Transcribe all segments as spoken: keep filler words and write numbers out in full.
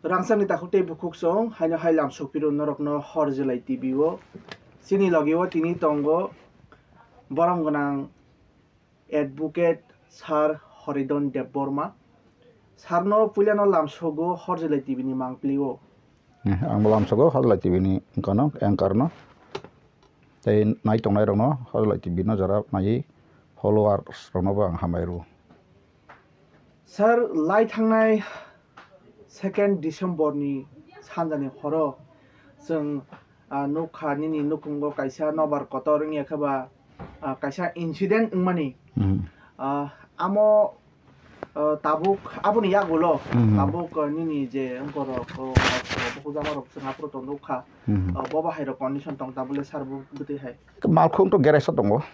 Rangchakni takhuk tei bukhuk chwng haino hai lam sokphiro norokno Hor Jilai T V o. Chini logi o tini tongo borom gwnang Advocate Sir Horidon Debbarma. Sir no puilano lam sogo Hor Jilai T V ni mangpili o. Eh, ang bo lam sogo Hor Jilai T V ni wngkha no, anchor no. Tei nai tongnai rokno Hor Jilai T V no jora naiwi followers rokno bo ang hambai rwo. Sir, lai thangnai second December ni sanjani horo chwng, ah, nukha nini nukhungo kaisa nobar kotor wngya khe ba, ah, kaisa incident wngmani. Mhm. Ah, amo, ah, tabuk aboni yagulo, mhm, tabuk, ah, nini je wngkorok, oh, bukhuk jamarok chwng aphuru tong nukha. Mhm. Ah, bo bahai rok condition tong tabule sir bo bwtwi hai. Malkhung to garage o tongo.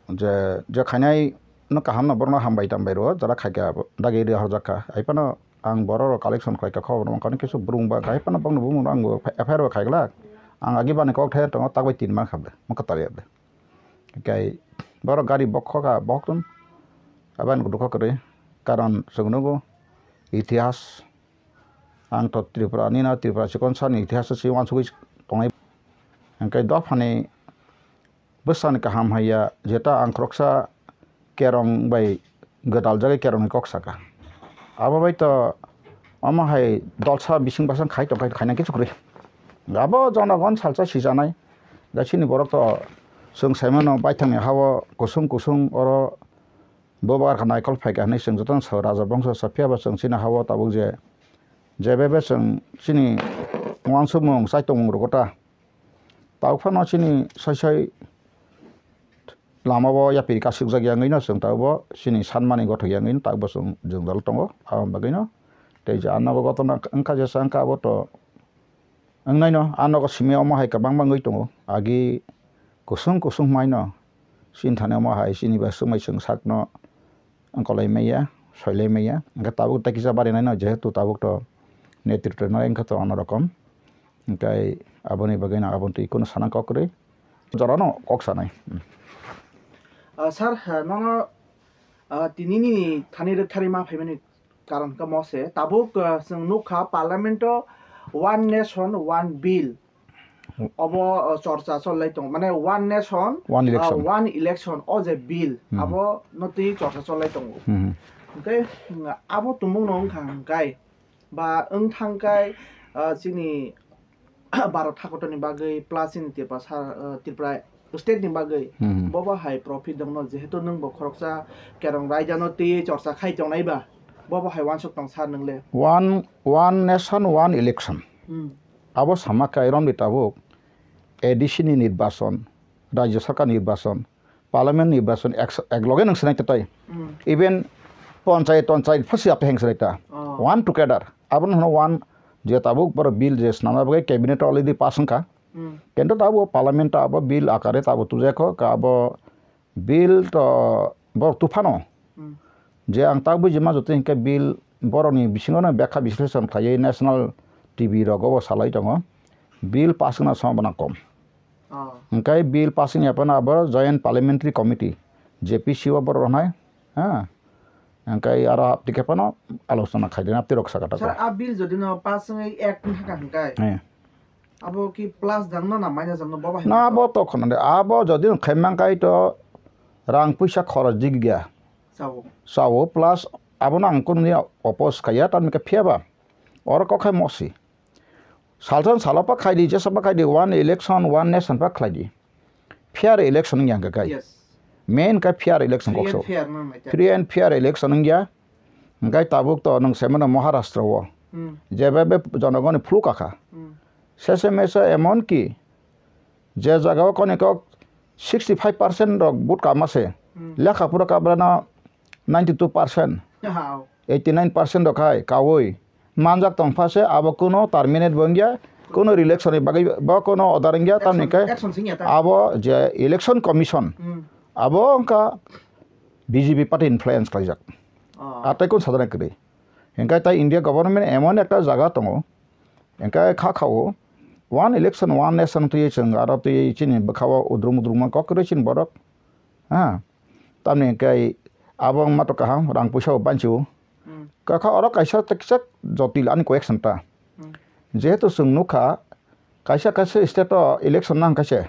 Je, je khainai no kaham no borokno hambai tambai rwo, jara khaikha dagi rwi horjak kha. Hai phano ang borok rok collection khlai kha, khobor mankha, kisa brum ba kha, hai phano bokni bumung no ang bo F I R bo khaiglak. Ang agi bani kok thai tongo, tak bai tin man kha ble, mo kwtal ya ble. Kai borok gari bok khoka bok tun. Aban kudu kok kwrwi. Karon chwng nugo itihas. Ang to Tripura ni na Tripura chikon sani itihas si wansugwi tongnai. Hingkai dophani bwsani kaham haiya, jeta ang khoroksa kerong bai gwdal jagwi kerongni kok saka. Abo bai to omo hai dolsa bising basang khai tongkha, khaina kichu kwrwi. Abo jonogon salsa sijanai. Da chini borok to chwng saimano baithangni hao kusung kusung oro bobo arkha naikol phaikha hinwi chwng jotono sao raja bongso sa, phiyaba chwng chini hao tabuk je, je bebe chwng chini uansukmung chaitongmung rogo ta. Tabuk phano chini soi soi lama bo yapri kasukjak ya wngwi no chwng tabuk bo chini sanmani gothok ya wngwi no tabuk bo chwng jwngjal tongo. Aboni bagwi no tei je ano bo gotona wngkha jesa wngkha abo to wngnaino. A nogo simi omo hai kwbangma wngwi tongo. Agi kusung kusung hwnwi no chini thani omo hai chini bai swngmai chwng sakno wngkolai maya, soilai maya. Hwnkhe tabuk tei kisa barinaino, jehetu tabuk to netritwno wngkha to ono rokom. Hwnkhe aboni bagwino aboni twi kunu sana kok kwrwi. Jorano kok sanai. Ah, sir, ah, nono, ah, tinini thani rwktharwi ma phaimani karon khe mo se. Tabuk, ah, chwng nukha Parliament o One Nation, One Bill. Obo, ah, chorcha chollai tongo. Mane One Nation, One ah, election. One election, o je bill, hmm, abo no twi chorcha chollai tongo. Hmm. Hwnkhe, mm, abo tumung no wngkha hwnkhe, ba wng thangkhe, ah, chini Bharat hakotorni bagwi plus chini Tripura sa-, ah, Tripura state ni bagwi, hmm, bobo hai profit dongno, jehetu nwng bo khoroksa kerong raida no twi chorcha khai tongnai ba, bobo hai uansuk tong sir nwng le. One, one nation, one election. Hmm. Abo sama khe iron di tabuk A D C ni nirbachon, Rajya Sarkar nirbachon, Parliament nirbachon ek, ek loge nang sinai tai. Hmm. Even panchayat, panchayat phasi ape heng sinai ta. Oh. One together. Abo no one je tabuk boro bill je snamna bagwi cabinet already pass wngkha. Hmm. Kintu tabuk Parliament abo bill akare tabuk tujakho, ka abo bill to boro tuphano. Hmm. Je ang tak buji ma joto hinkhe bill borokni bisingo no bekha bisleshon khlaiwi national T V rogo bo salai tongo. Bill pass wngna sombona kom. Oh. Hwnkhe bill passing ya phano abo Joint Parliamentary Committee, J P C o borok rwnai, ha. Hwnkhe aro haptike phano alochona khaidi na twi rok saka ta. Sir, a bill jodi no pass wngwi act wngkha hwnkhe, eh, abo ki plus jang no na minus jang no bobo hai na? Abo to khonande, abo jodi no khaimang kai to rang puisa khoroj digya. Sao. Sao plus abo no ang kunu ni oppose khaiya, tamni khe phiya ba oro kok khai mosi. Salsa salo pa khaidi, jesa pa khaidi, one election, one nation pa khlaidi. Fair election wngya hwnkha kai. Yes. Main kha fair election kok so. Free and fair no nai ta. Free and fair election wngya. Hwnkhe tabuk to nwng semano Maharashtra o. Hmm. Jebe be jonogoni phuluk kakha. Hmm. Sese mese emon ki je jaga o koni kok sixty five percent rok vote kama se. Hmm. Lekha pura kabrana ninety two percent. Hao. Eighty nine percent rok hai kaui manjak tong pha se, abo kuno terminate bo wngya, kuno re-election ni bagwi bo kuno order wngya, tamni khe action singya ta. Abo je election commission, hmm, abo wngkha B J P party influence khlaijak. Oh. Ar tei kun sadana kwrwi. Hingkhe tai India government emon ekta jaga tongo, hingkhe kha khao one election, one nation twi chwng aro twi chini bwkha o udrum udrum kok kwrwi chini borok. Ha? Tamni hwnkhe abo wngma to kaham, rang puisa bo banchi o. Hmm. Kakha oro kaisa teksak jotil ani koyek santa. Jehetu chwng nukha, kaisa kaisa state o election nang kaise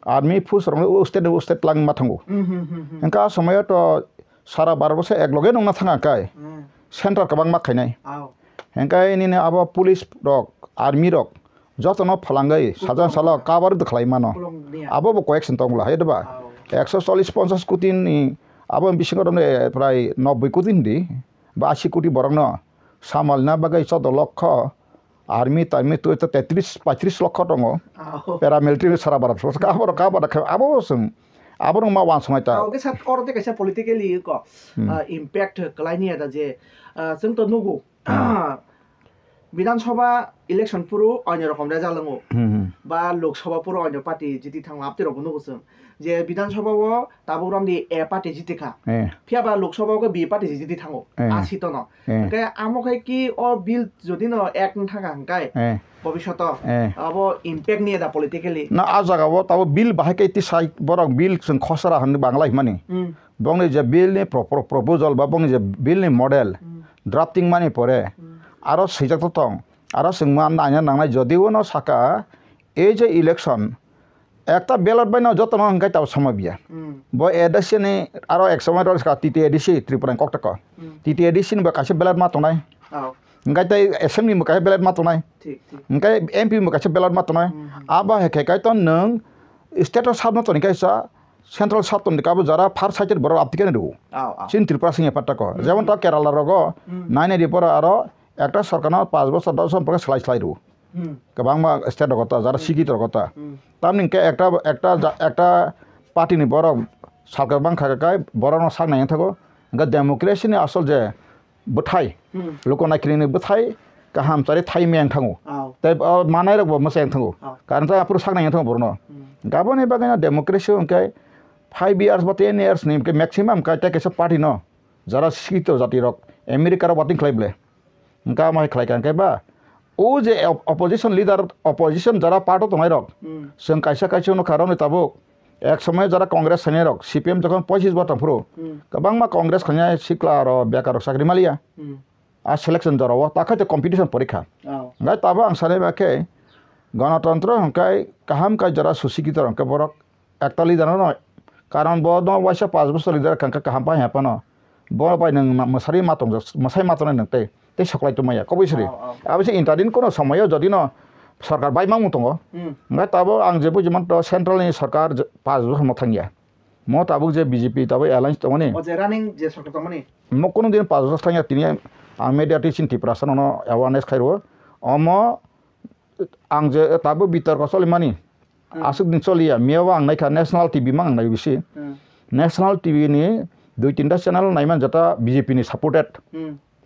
army force rok o state o state lang ma thango. Hwnkhe a somoyo to sara Bharat borso ek loge nungna thanga kai center kwbangma khainai. Hwnkhe nini abo police rok, army rok jotono phalangwi sajang salo cover de khlai mano. Abo bo koyek sin tongla hai ba. Ekso chollish ponchas koti ni abo bisingo romne prai nobboi koti hindi ba asi koti borokno samalna bagwi chodo lokho army tarmy twi to tetris paitris lokho tongo. Paramilitary sara Bharat borso ka borok ka borok khe abo chwng abo rok ma wansongai ta. Oke sir, oro te kaisa politically ko impact kwlaini ada je chwng to nugo. Bidhan Sabha election phuru oino rokom result wngo. Ba Lok Sabha phuru oino party jiti thango, abtwi rokbo nugo chwng. Je Bidhan Sabha o tabuk romdi A party jiti kha. Phiya ba Lok Sabha o B party jiti thango. A seat o no. Hwnkhe amo khai ki o bill jodi no act wng thangkha hwnkhe bobishoto abo impact niya da politically. Na a jaga o tabuk bill bahai khe tisai borok bill chwng khosra hwnwi Bangla himani. Bongni je bill ni pro-, pro-, proposal ba bongni je bill ni model drafting mani pore aro swijak to tong, aro chwng ma naina nangnai jodi uno saka ei je election ekta ballot bai no joto no hwnkhe tabo somai biya. Bo A D C ni aro ek somoi rok ka T T A D C Tripura ni koktwko. T T A D C ni bo kaisa ballot ma tongnai. Hwnkhe tei assembly ni bo kaisa ballot ma tongnai. Hwnkhe M P ni bo kaisa ballot ma tongnai. Abo hai khe kaitor nwng state o sab no toni kaisa central sab toni kabo jara far side borok apti khe rw. Chini Tripura singya patta ko. Jemon ta Kerala rogo nine eighty four aro ekta sorkar no panch bosor dos bosor pore slai slai rw. Kwbangma state rogo ta jara sikit rogo ta. Tamni hwnkhe ekta ekta ja-, ekta party ni borok sarkar bangkha kai borok no sak nai thago. Hwnkhe democracy ni asol je bwthai, luku naikhilini bwthai kaham chari thai meng thango. Tei o manai rok bo mwchang thango. Karon ta aphuru sak nai thango borno. Gaboni bagwi no democracy hwnkhe five years ba ten years ni hwnkhe maximum kai tei kaisa party no jara sikito jati rok America rok bating khlai ble. Hwnkhe amo hai khlai kha hwnkhe ba o je op-, opposition leader, opposition jara party tongnai rok chwng kaisa kaisa no kharoni tabuk ek somoi jara Congress sainai rok C P M jokhon poichis bo tongphuru kwbangma Congress khainai sikla aro bekar rok chakri maliya. A selection jora o ta khai te competition porikha. Hwnkhe tabuk ang sanai ba khe ganatantro hwnkhe kaham kai jora susikito hwnkhe borok ekta leader no, karon bo no waisa panch bosor leader kangkha kaham pai haphano bo bai nwng mwsari ma tongjak, mwsai ma tongnai nwng tei tei soklai tongmaya koboi sri. Abo se interim kono somoyo jodi no sorkar bai mangmung tongo. Hwnkhe tabuk ang je buji manto central ni sorkar je panch bosor mo thangya. Mo tabuk je B J P tabuk alliance tongmani. O je running je sorkar tongmani. Mo kunu din panch bosor thangya tini ang media twi chini Tiprasa no awareness khairo. Omo ang je tabuk bitorko cholimani. Aswk din choliya, miyao ang naikha national T V mang ang nai bisi. National T V ni dui tinta channel naiman jata B J P ni supported.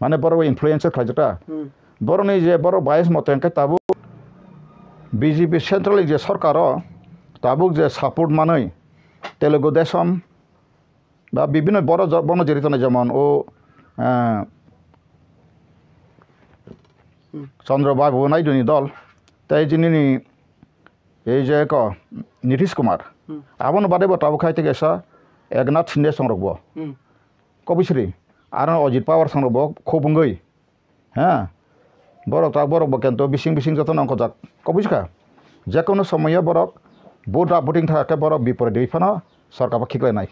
Mane borok influencer khlaijak ta. Borokni je borok bias mote hwnkhe tabuk B J P central ni je sorkar o tabuk je support manwi Telugu Desam ba bibhinno borok jo-, bono jeri tongnai jemon o, eh, Chandra Babu Naidu ni dol tei jinini ei je ko Nitish Kumar abono badai bo tabuk khai tei kaisa Eknath Shinde songrok bo. Kobisri, aro Ajit Pawar song rok bo khobwngwi, ha, borok ta, borok bo kento bising bising joto no ongkojak, koboi kha, jekono somoyo borok vote da voting tha khe borok biporit rwi phano sorkar bo khiklai nai.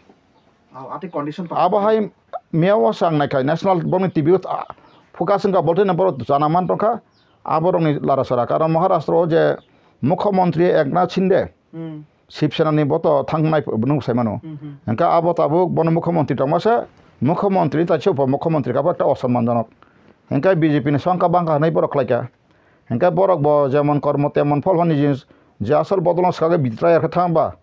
Abo hai miyao sang nai kha national boni T V o, ah, focus wngkha, bo tei borok chana man tongkha, aborokni lara sara, karon Maharashtra o je Mukhyamantri Eknath Shinde, Shiv Sena ni bo to thangnai nung sai mano. Hwnkhe abo tabuk bono mukhyamantri tongma se, mukhyamantri tai se upo mukhyamantri kabo ekta osanmanjanok. Hwnkhe B J P ni songkha bangkha hwnwi borok khlaikha. Hwnkhe borok bo jemon kormo temon phol hwnwi je, je asol bodolno swkagwi bitrayar khe thang ba.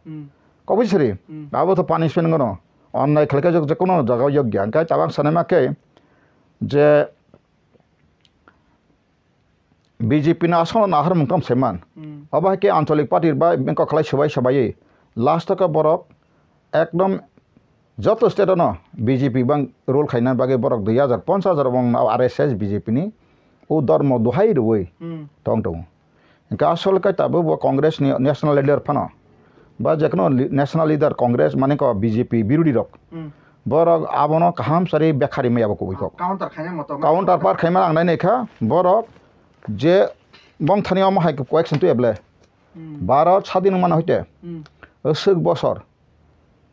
Koboi siri, abo to punishment wngno. Onnai khlaikha je, je kono jaga yokya. Hwnkhe tabang sanai ma khe je B J P no aswkno naharmung tong saiman. Obo hai khe ancholik party bai bengkok khlai swbai swbaiwi last o khe borok ekdom joto state o no B J P bang rule khaina bagwi borok dui hajar ponchash hajar bong R S S B J P ni o dormo duhai rwui tong tongo. Hwnkhe asol khe tabuk bo Congress ni national leader phano ba jekono li-, national leader Congress mane ko B J P birodi rok, borok abono kaham sari bekhari maya bo kubui kok. Counter khaina moto ma counter part khaima ang nai nai kha, borok Je bong thani omo hai kok action twi able. Hmm. Bharat sadin mana hoite. Hmm. Aswk bosor.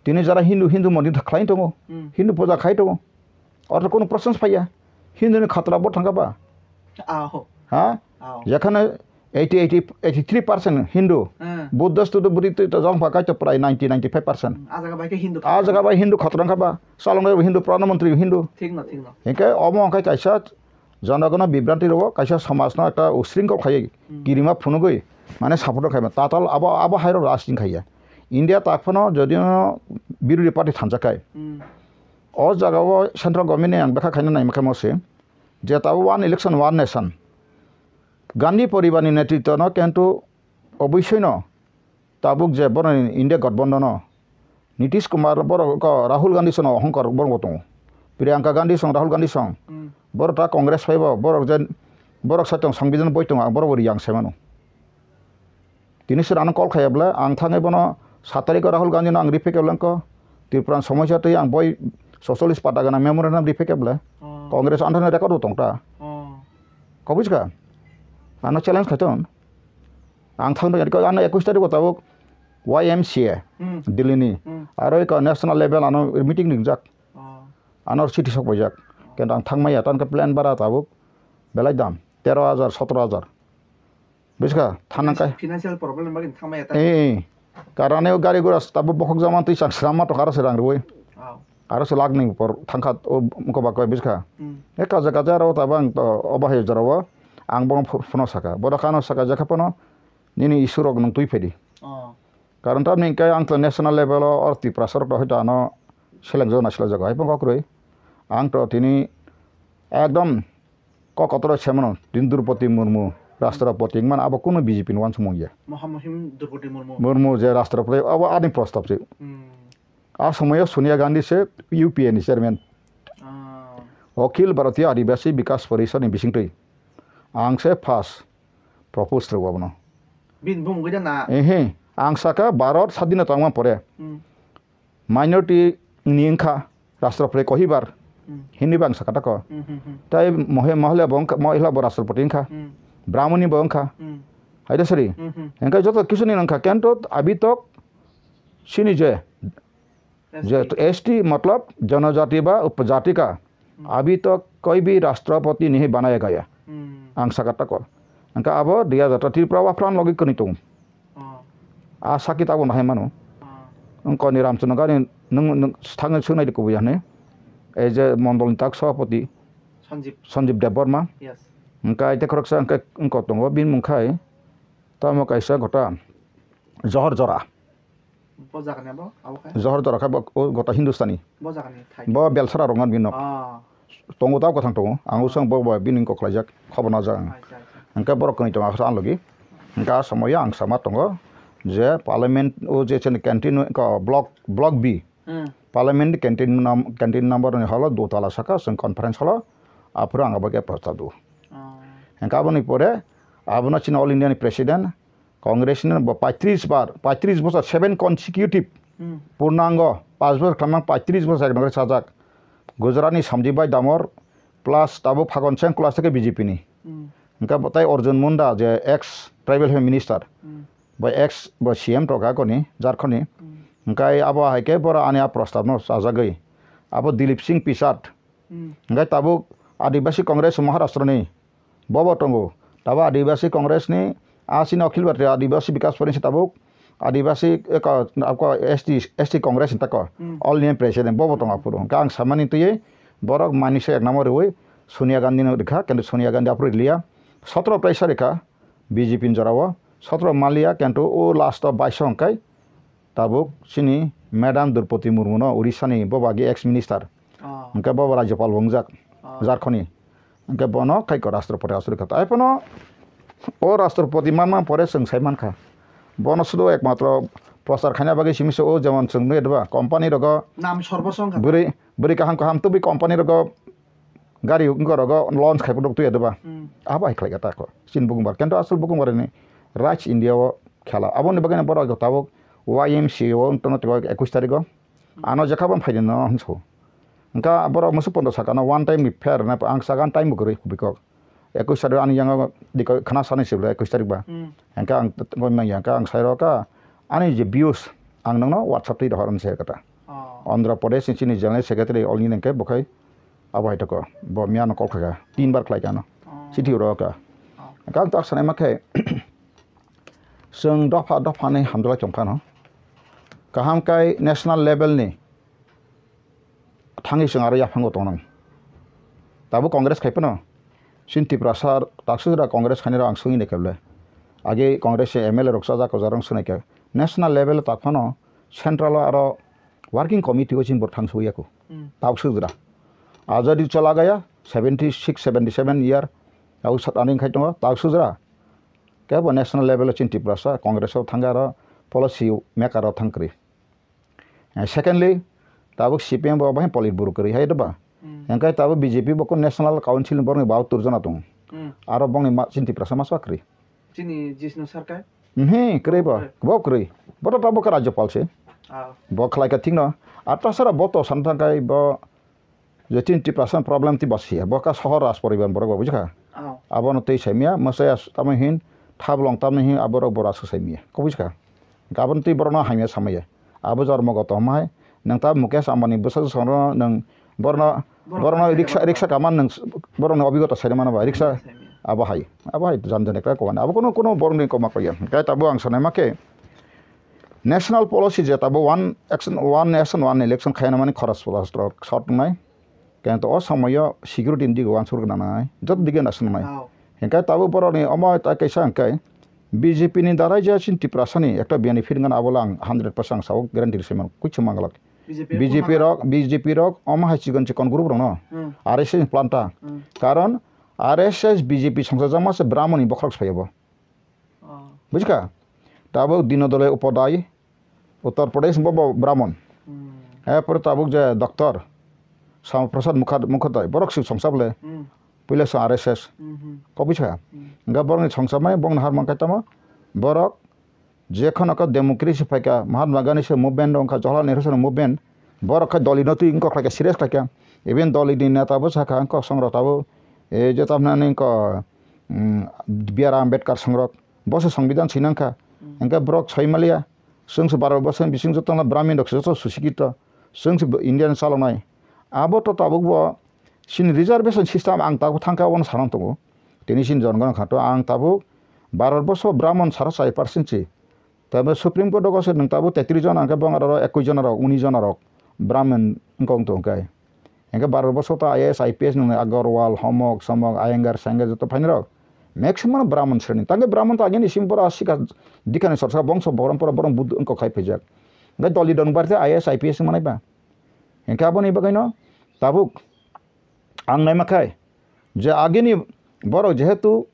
Tini jara Hindu, Hindu mondir khlai tongo. Hmm. Hindu puja khai tongo. Ortho kono process phaiya. Hindu ni khatra bo thangka ba. Aho. Ha? Aho. Jekhane eighty, eighty, eighty-three percent Hindu. Hmm. Buddhist to Buddhist to jong pha kaito prai ninety, ninety-five percent. Hmm. A jaga bai khe Hindu. A jaga bai Hindu khatra wngkha ba. Salongnai Hindu, Pradhan Mantri Hindu. Thik no, thik no. Hinkhe omo wngkha kaisa Jonogno bibranti rwo, kaisa somajno ekta usringkol khaiwi, hmm, kirima phunugwi, mane, support khai ma. Tatal abo, abo hairok rajniti khaiya. India tak phano jodi no birodhi party thansa khai. Hmm. O jaga o central government ni ang bekha khaina naima khe mo se, je tabo one election, one nation. Gandhi poribar ni netritwo no kintu obosoi no tabuk je borok ni India Gathbandhan o Nitish Kumar borok ko Rahul Gandhi sono ohongkar borok bo tongo. Priyanka Gandhi song, Rahul Gandhi song. Hmm. Borok ta Congress phai bo, borok je, borok sa tong Songbidan boi tongo, ang borok bo riyang se mano. Tini sir ano call khaya bwle, ang thangwi bono sat tarikh o Rahul Gandhi no ang rifai khe bwle ko Tripura ni somosya twi ang boi Socialist Party gana memorandum rifai khe bwle. Oh. Congress anthani record bo tong ta. Oh. Kok buji kha? Ano challenge khai ton. Ang thang dong, ano ekwis tarikh o tabuk Y M C A, hmm, Delhi ni. Hmm. Aro eko national level ano meeting ringjak. Oh. Ano city sok paijak. Kintu ang thangmaya, tan khe plan bara tabuk belai dam, tero hajar, sotro hajar. Buji kha? Thanang kai. Financial problem bagwi thangmaya ta. Eh, eh. Karane o gari gura tabuk bokhok jaman twi chang sram ma tokha aro se rang rwi. Oh. Aro se lakni por thangkha o mokol ba koi, buji kha? Hmm. E kaja kaja aro tabang to obo hai jora o ang bono ph-, phone saka. Bodo khano saka jakha phano nini issue rok nwng twi phaidi. Oh. Karon tamni hwnkhe ang to national level o or Tiprasa rok to hoito ano seleng jago na seleng jago hai phano kwrwi. Ang to tini ekdom Kok kotor semano, tini Droupadi Murmu, Rashtrapati, wngmano abo kunu B J P ni uansukmung ya. Mahamuhim Droupadi Murmu. Murmu je Rashtrapati, abo ani prostab se. Hmm. A somoyo Sonia Gandhi se U P A ni chairman. Ah. Akhil Bharatiya Adivasi Bikas Parishad ni bisingtwi. Ang se first propose rwgo abono. Bini bumung gwi na? Ehe, ang saka Bharat sadhina tongma pore. Hmm. Minority ni wngkha Rashtrapati kohibar. Hmm. Hindi bangsa kata ko. Hmm, hmm, hmm. Tai mohe-, mohila bo wngkha, mohila bo Rashtrapati wngkha. Hmm. Brahmani bo wngkha. Hmm. Haida sari. Hmm, hmm. Engkai joto kisu ni wngkha. Kento abitok sini je. Je S T. S T matlab janajati ba upajati ka. Hmm. Abhi tak koi bhi Rashtrapati nahi banaya gaya. Hmm. Ang saka tako. Angka abo dui hajar ta Tripura wa plan logi kani tung. Oh. A saki tabo nahai mano. Oh. Ang koni Ramchandra gani nung, nung thangwi sunai di kubuya ne. Ei je mondol ni tak sabhapati Sanjib. Sanjib Debbarma. Yes. Angka ite khoroksa angka angko tongo bin mungkhai. Tamo kaisa gota Johor Jora. Bo jaga ni abo, abo khe? Johor Jora khe bo, o gota Hindustani. Bo jaga ni thai. Bo Belsara rok ngan bino. Ah. Tongo tao kwthang tongo. Ang usang bo bo bini koklaijak khobor na jak. Acha, acha. Hingke borok kwnwi tongo ang logi. Hingke a somoyo ang sama tongo je parliament o je chini canteen ko block, block B. Hmm. Parliament canteen nam-, canteen number ni holo dotala saka chwng conference holo aphuru ang abo khe prostab do. Oh. Hingke aboni pore abono chini All India ni president Congress ni bo paitris bar, paitris bosor, seven consecutive, hmm, purnango, panch bosor khamang paitris bosor ek nokre sajak. Gujarat ni Samjib Bhai Damor plus tabuk Phagon Seng Kulas theke B J P ni. Hmm. Hingke bo tai Arjun Munda je ex tribal health minister, hmm, bo ex bo C M to kha koni Jharkhand ni. Hmm. Hingke abo hai khe boro ani a prostab no sajagwi. Abo Dilip Singh Pisat. Hmm. Hingke tabuk Adivasi Congress Maharashtra ni Bobo tongo. Tabo Adivasi Congress ni, a chini Akhil Bharatiya Adivasi Bikas Parishad ni se tabuk Adivasi, eko, ako S T, S T Congress ni tako. Hmm. All India President bobo tongo aphuru. Hingke ang samani twiwi borok manisa ek number rwui Sonia Gandhi no rikha, kintu Sonia Gandhi aphuru riliya. Sotro taisa rikha B J P ni jorao. Sotro maliya, kintu o last o baiso hingkai tabuk chini Madam Droupadi Murmu no, Odisha ni, bobo agi ex minister. Oh. Hingke bobo Rajyapal bo wngjak, oh, Jharkhand ni. Hingke bono khai ko Rashtrapati asuri kha. Tai phano o Rashtrapati manma pore chwng sai mankha. Bono sudo ekmatro prochar khaina bagwi simi se o jemon chwng nugwi ba company rogo nam sorbosong kha. Bwrwi, bwrwi kaham kaham tubui company rogo gari wngkha rogo launch khai phuru twi ya doba. Hmm. Abo hai khlai kha ta kho. Chini bukumbar. Kintu asol bukumbar ni rights India o khela. Aboni bagwi borok tabuk Y M C A o wng tongno tei ekwis tarikh o. Ano jekha bo phaidi no hinso. Hingkha borok musu pondo saka no one time ni fair na ang saka time bo kwrwi kubui kok. Ekush tarik ani yango diko khana sani sibla ekush tarik ba. Hmm. Hengka ang t-, t-, manya hengka ang sai roka ani je views ang nangno WhatsApp twi rohor se kata. Oh. Andhra Pradesh ni chini General Secretary olni nengke bokhai abo hai toko. Bo miyano call khaga. Tin bar khlai kano. Oh. Chithi ro ka. Oh. Hengka ang tak sanai makhe. Chwng dopha dopha ni hamjwlai tong phano. Kaham kai national level ni thangwi chwng aro yaphango tongnang. Tabuk Congress khai phano chini Tiprasa taksujra Congress khainai rok ang swngwi naikha bwle. Age Congress ni M L A rok chajak kwchajak rok swngnaikha. National level o tak phano central o aro working committee o chini borok thang swi yakho. Hmm. Taksujra. Azadi chala gaya seventy six, seventy seven year. Tabuk sat ani khai tongo taksujra. Kebo national level o chini Tiprasa Congress o thangwi aro policy maker o thang kwrwi. Eh, secondly, tabuk C P M bo bahai polit buru kwrwi hai doba. Hmm. Hengkai tabuk B J P bo ko National Council ni borokni bahatur jona tongo. Hmm. Aro bongni ma-, chini Tiprasa maswa kwrwi. Chini Jishnu Sarkar? Mhe, kwrwi bo. Kwrwi. Bo kwrwi. Bo to tabuk khe Rajyapal se. Ah. Bo khlai kha thik no. Ar tasara bo to san thang kai bo je chini Tiprasa problem ti bo siya. Bo ka sohor Raj poribar borok bo bujikha. Oh. Abono tei saimya, mwsai as-, tamo hin, thablong tamo hin, aborok bo Raj saimya. Ko bujikha. Gabon twi borokno hamya samaya. Abo jormo goto hwnmai, nwng ta Mukesh Ambani bwsajwk songno nwng borno, borno riksa, riksa kama nwng borokni obigota sai mano ba, riksa abo hai, abo hai jan jan ekra koban. Abo kono, kono borokni koma koya. Kai tabo ang sanai ma khe national policy je tabo one action, one nation, one election khaina mani khoros short wngnai. Kento o somoyo security ni dige uansuk rwna nangnai, joto dige nasinai. Oh. Hingke tabuk borokni omo tai kaisa hingke B J P ni darai je chini Tiprasa ni ekta benefit wngkha, abo le ang hundred percent ang sao, guarantee se mano, kuisu manglak. B J P B J P rok, B J P rok omo hai chikon chikon group rok no, hmm, R S S ni planta. Hmm. Karon R S S B J P songsa jakma se Brahmon ni bokhorok sai abo. Oh. Bujikha? Tabuk Dinodolai Upadhyay, Uttar Pradesh bo, bo Brahmon. Hmm. Erpore tabuk je doctor Shyama Prasad Mukhar-, Mukhopadhyay, borok swi songsa bole. Hmm. Puila song R S S. Hmm, hmm. Kok bujikha? Hmm. Hingke borokni songsa mani bongni har mangkai tamo. Borok jekhon oko democracy phaika, Mahatma Gandhi se movement wngkha, Jawaharlal Nehru se movement, borok khe doli no twi wngkok khlaikha, serious khlaikha. Even doli ni neta bo sakha, wngkok songrok tabuk, e, je tamni ani wngkok, mm, B R Ambedkar songrok, bo se Songbidan swi nangkha. Mm. Hingke borok soi maliya, chwng se baro bosong bising joto no Brahmin rok se joto susikito, chwng se India ni chaloknai. Abo to tabuk bo chini reservation system ang tabuk thangkha, obono sana tongo. Tini chini jonogno kha to ang tabuk Bharat borso Brahmin sara chai percent se. Tabo Supreme Court o se nwng tabuk tetris jona hwnkhe bong aro ekwis jona rok, unis jona rok Brahmin wngkha wng tong khe. Hwnkhe Bharat borso ta I A S, I P S nwng Agarwal, Homok, Somok, Iyengar, Sengar joto phaini rok maximum Brahmin sreni. Tangkhe Brahmin ta agini sim pora sikha dikhani sorsa bongso borom pora borom buddhu wngkha khai phaijak. Hwnkhe doli dong bar khe I A S, I P S wngmanai ba. Hwnkhe aboni bagwino tabuk ang naima khai je agini borok jehetu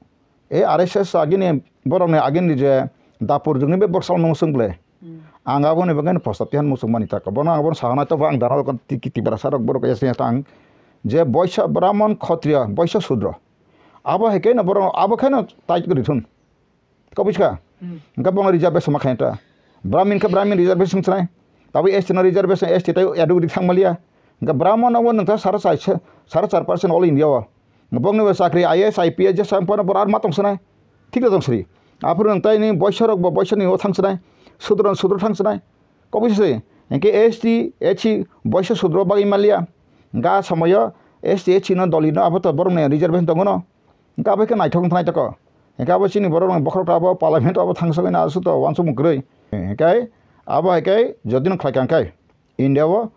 e R S S agini borokni agini je dapur jugni be borok salno muchung ble. Hmm. Ang aboni bagwi no posta tihan muchung mani taka. Bono ang bono sahanai to ang dana rok ti-, ti-, Tiprasa rok borok ya sini tang je boisa Brahmon Khotriya boisa Sudro. Abo hai khe no borok abo khe no tai rithun. Kok buji kha? Hmm. Hingke bono reservation ma khaina ta. Brahmin khe Brahmin reservation swnai. Tabuk S T no reservation, S T tai eduk dik thang maliya. Hingke Brahmin no nwng ta sara char, sara char percent all India o. Bongni bo chakri I A S, I P S je sam pano bor ar ma tong swnai. Thik da tong sri. Aphuru nwng tai ni boisa rok bo boisa ni o thang swnai. Sudro, sudro thang swnai. Kok buji se. Hingke S T, S C boisa sudro bagwi maliya. Ga somoyo S T, S C no doli no abo to borok ni reservation tongo no. Hingke abo khe naithok wngthai toko. Hingke abo chini borok rok bokhorok abo parliament abo thangsagwi na aswk to uansukmung kwrwi. Hingke abo hai khe jodi no khlai kha hingke India o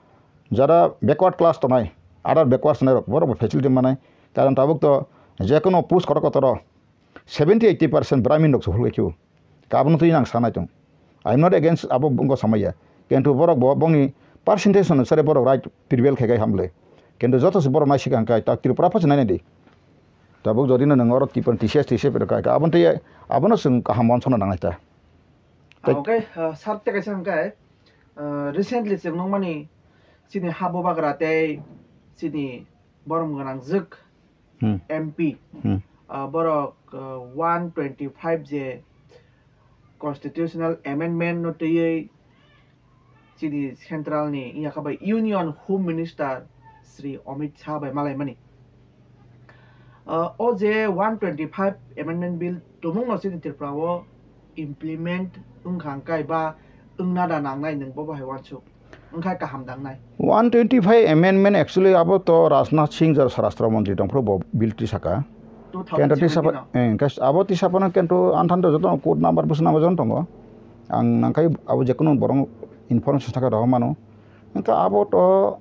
jara backward class tongnai, other backward tongnai rok borok bo facility manai. Karon tabuk to jekono post kotor kotor o seventy eighty percent Brahmin rok se phulukhe. Kabno twi nang sanai tong. I am not against abo bungko samaya. Kintu borok bo bongni percentage onusare borok right prevail khe kai hamle. Kintu joto se borok nai sikang kai ta Tripura pha se nai nai di. Tabuk jodi no nang oro Tripura T C S, T C S pero kai ka abon tei abono chwng kaham mon sono nangnai ta. Tei okay, uh, sir te kaisa hwnkhe, uh, recently chwng nukmani chini ha bubagra tei chini borom gwnang jwk Hmm. M P, Hmm. ah, borok, ah, one twenty five je constitutional amendment no twiwi chini central ni yakha bai Union Home Minister Shri Amit Shah bai malaimani. Uh, o je one twenty-five amendment bill tumung no chini Tripura o implement wngkha hwnkhe ba wngna da nangnai nwng bo bahai uansuk wngkha kaham dangnai. One twenty-five amendment actually abo to Rajnath Singh jara Swarashtra Mantri tongphuru bo bill tisaka. Kento tisapa, eh, abo tisapano kento anthan to joto code number busu number joto tongo. Ang nangkai abo jekunu borong information saka rohor mano. Hingke abo to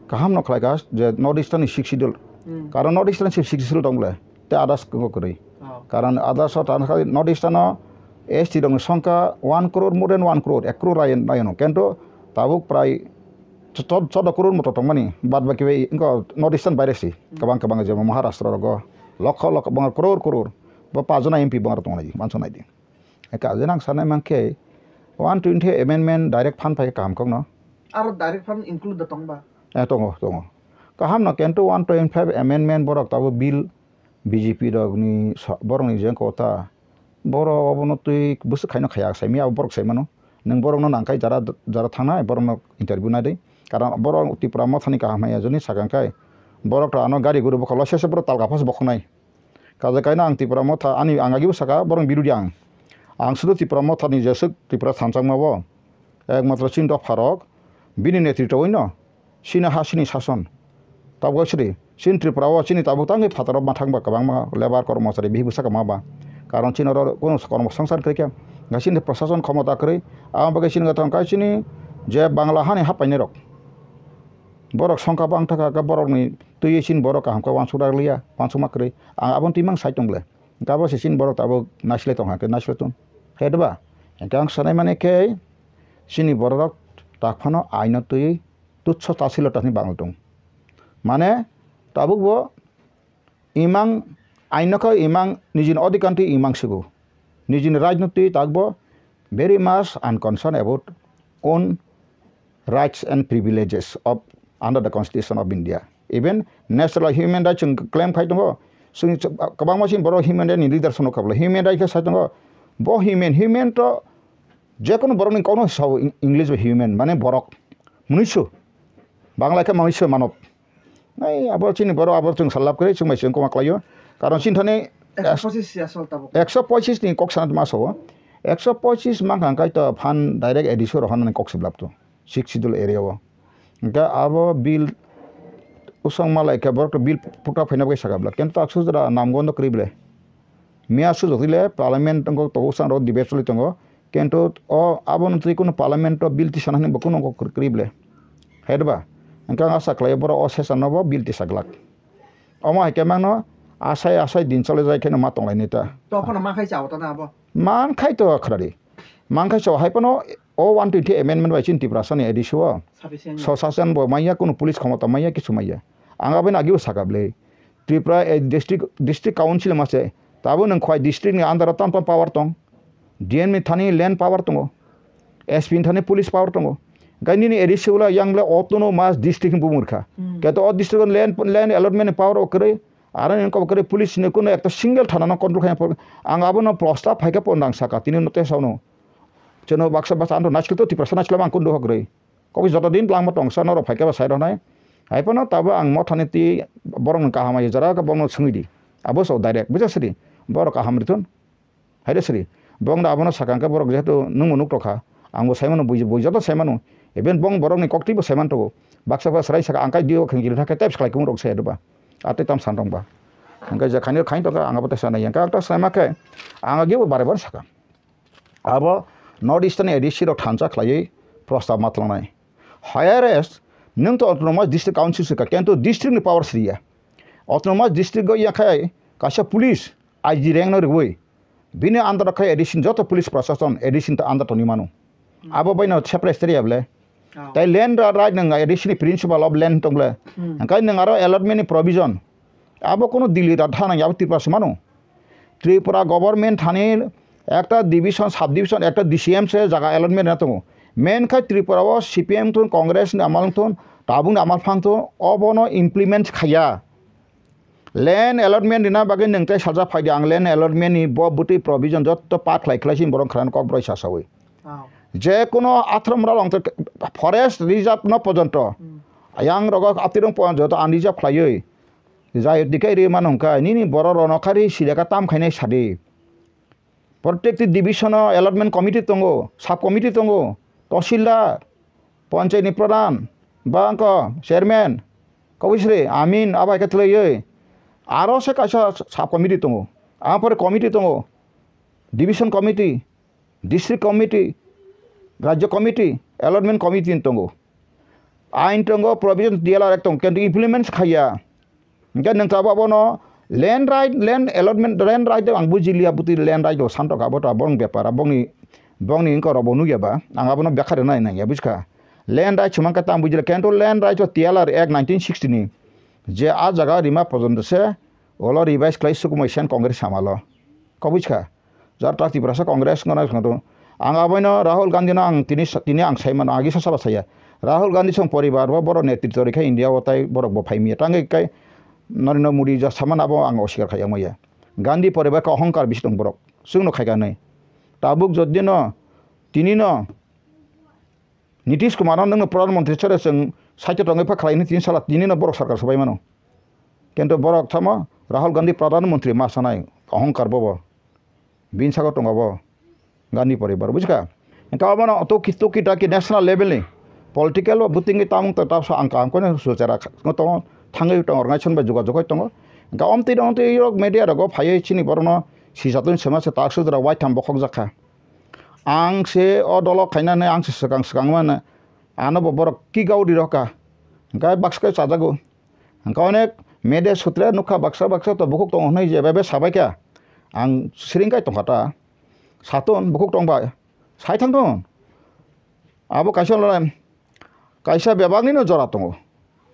kaham no khlai kha je North Eastern ni Sixth Schedule. Hmm. Karon North Eastern ni Sixth Schedule tong bole. Te others ko kwrwi. Oh. Karon others o tang kha North Eastern o S T rok ni songkha one crore, more than one crore, ek crore rayan, rayan o. Kento tabuk prai chod-, chod-, chod crore moto tongmani. Bad baki bai wngkha North Eastern baire si. Hmm. Kwbang kwbang jemon Maharashtra rogo. Lokho lokho bang crore crore. Bo pajona M P bang tong nai, manso nai di. Eka je nang sanai mankhe one twenty amendment direct fund phai kaham kokno. Aro direct fund include da tongba? Eh, tongo, tongo. Kaham no kento one twenty-five amendment borok tabo bill B J P rok ni sa-, borok ni jeng kota. Borok obono twi bwswk khaino khaya saimya abo borok saimano. Nwng borok no nangkai jara, jara thangnai borok no interview nai di. Karon borok Tipra Motha ni kaham haiya joni sakang kai. Borok to ano gari guru bokolo sese borok talka phas bokhonai. Kaja kaino ang Tipra Motha, ani ang agibw saka, borok birodi ang. Ang sudu Tipra Motha ni jeswk Tipra thanchangma bo. Ekmatro chini dopha rok, bini netritwino, chini ha chini sason. Tabuk siri, chini Tripura o chini tabuk tangwi phataro mathang ba kwbangma labour kormochari bihik bwsaka ma ba. Karon chini oro kunu kormo songchar kwrwi khe, chini prasason khomota kwrwi, ang bagwi chini gathang kai chini je Bangla hani hap painai rok. Borok songkha bang thaka khe borokni twiwi chini borok kaham khe uansuk rak liya, uansukma kwrwi. Ang aboni twi mang sai tong le. Hingke abo se chini borok tabuk naisle tong kha, hingke naisle tong. Hai da ba? Hingke ang sanai mani khe chini borok rok tak phano aino twi tutso tasilo tani bang tong. Mane tabuk bo imang aino khe imang nijini odhikar twi imang sigo. Nijini right no twi tak bo very much unconcerned about own rights and privileges of under the Constitution of India. Even natural human rights chwng claim khai tongo. Chwng kwbangma chini borok human rights ni leaders no kabla human rights khe sai tongo. Bo human, human to jekunu borok ni kokno sao Eng-, English bai human mane borok. Munuisu. Bangla khe manuisu manob. Nai abo chini borok abo chwng salap kwrwi chwng bai chwng koma klaio. Karon chini thani ekso pochis ya sol tabuk. Ekso pochis ni kok sana ma sao. Ekso pochis mangkha kai to phan direct A D C rok hanani kok siblap to. Sixth Schedule area o. Hingke abo bill usang malai khe borok to bill puta phaina bagwi saka bla. Kento aksuk jora namgondo kwrwi ble. Miya sujok twi le parliament tongo, tongo sang rok debate choli tongo. Kento o abono twi kunu parliament o bill tisana hinwi bo kunu kwrwi ble. Hai da ba? Hingke ang asa khlai borok o session no bo bill tisa glak. Omo hai khe mangno asai asai din choli jai khe no ma tong lai nai ta. To phano ma khai cha o ta na abo. Man khai to khrari. Man khai so hai phano o one twenty amendment bai chini Tiprasa ni A D C o. Sufficient. Swsashan bo manya, kunu police khomota manya, kichu manya. Ang aboni agi o saka ble. Tripura a district, district council ma se. Tabo nwng khwai district ni under o tam tam power tong. D M ni thani land power tongo. S P ni thani police power tongo. Gai nini A D C ula yang ble autonomous district ni bumung kha. Hmm. Khe to o district o land, land allotment ni power o kwrwi. Aro ni kok kwrwi police ni kuno ekta single thana no control khaina por. Ang abono prosta phaikha pon dang saka tini no te sauno. Cheno baksa baksa ando naiskel to Tiprasa naiskel ang kundo hok rwi. Kok joto din langma tongsa norok phaikha ba sai rwnai. Hai phano tabo ang mothani ti borok ni kaham ai jora ka bono swngwi di. Abo so direct buja sidi. Borok kaham rithun. Hai de sidi. Bong da abono sakang khe borok jehetu nungbo nuk tokha. Angbo saimano bui, bui joto saimano. Even bong borok ni kok twibo saiman togo. Baksa ba srai saka ang kai dio khengkil thakhe tep sklai kung rok sai doba. Ate tam san rong ba. Ang kai je khainwi khain tokha ang abo te sanai. Ang kai ta saima khe ang agi bo bare bare saka. Abo North Eastern A D C rok thansa khlaiwi prostab matlangnai. Higher as nwng to Autonomous District Council swkha, kento district ni power sriya. Autonomous district go yakhai kaisa police I G rank no rwui bini under khai A D C ni joto police prashason A D C ni under tongwi mano. Abo bai no separate sriya bole. Oh. Tai land ra-, right nwng A D C ni principle of land tong bole. Hmm. Hingkai nwng aro allotment ni provision. Abo kono Delhi ta thana ya, abo Tripura se mano. Tripura government thani ekta division, sub division, ekta D C M se jaga allotment na tongo. Main khai Tripura o C P M thun, Congress ni amal thun, tabuk ni amal phang thun, obono implement khaya. Land allotment rina bagwi nwng tei salsa phaidi ang land allotment ni bo bwtwi provision jotto pa khlai khlai sin borok khran kok broi sasawi. Oh. Je kono athrom ralong forest reserve no pojonto. Hmm. Yang rogo atirong pojonto unreserve khlaiwi. Jayoti kai ri mano hwnkha, nini borok rokno kari sida ka tam khainai sadi. Protective division o allotment committee tongo, sub committee tongo, tahsildar, panchayat ni pradhan, ba wngkha chairman, kobisri, amin, abo hai khe twlaiwi. Aro se kaisa sub committee tongo, apore committee tongo, division committee, district committee, rajya committee, allotment committee tongo. Ain tongo, provision T L R Act tongo, kintu implement khaiya. Hingke nwng tabuk abono land right, land allotment, land right ang bujiliya, buti land right o santok abo to borong bepar, bongni, bongni wngkha rok bo nukya ba, ang abono bekha rwnai nangya, bujkha? Land right se mankha ta ang bujiliya, kintu land right o T L R Act nineteen sixty ni je a jaga rima pojonto se olo revise khlai sukumai sen Congress samalo, kok bujkha? Jar ta Tiprasa Congress wngkha na wngkha to. Ang aboino Rahul Gandhi no ang tini sa-, tini ang sai mano, agi sa saba saya. Rahul Gandhi song poribar bo borok netritw rikha India o tai borok bo phai miya. Tangwi kai Narendra Modi ja samano abo ang oswikar khai maya. Gandhi poribar khe ohongkar bisi tong borok. Chwngno khaika hinwi. Tabuk jodi no tini no Nitish Kumar no nwngno Pradhan Mantri sere chwng site tongwi pha khlai hinwi tini sala tini no borok sarkar swbai mano. Kintu borok tamo Rahul Gandhi Pradhan Mantri ma sanai ohongkar bobo. Bini sago tongo bo Gandhi poribar, bujikha? Hingke obono tuki, tuki taki national level ni political o buting tamung ta tabsa ang kaham kono suchara tongo, thangwi tongo, organization bai jogajog bai tongo. Hingke omtwi omtwi rok media rogo phaiwi chini borokno sijatwi sema se tak sudra waitham bokhok jakha. Ang se o dolo khainani ang se swkang swkang mano, ano bo borok kick out rokha, hingke baksa khe chajago. Hingke onek media sutre nukha baksa baksa to bukhuk tongo hinwi je bai bai sabaikha. Ang siring kai tongkha ta. Satung bukhuk tongbai. Sai thangthun. Abo kaisa lolai, kaisa bebaknino jora tongo.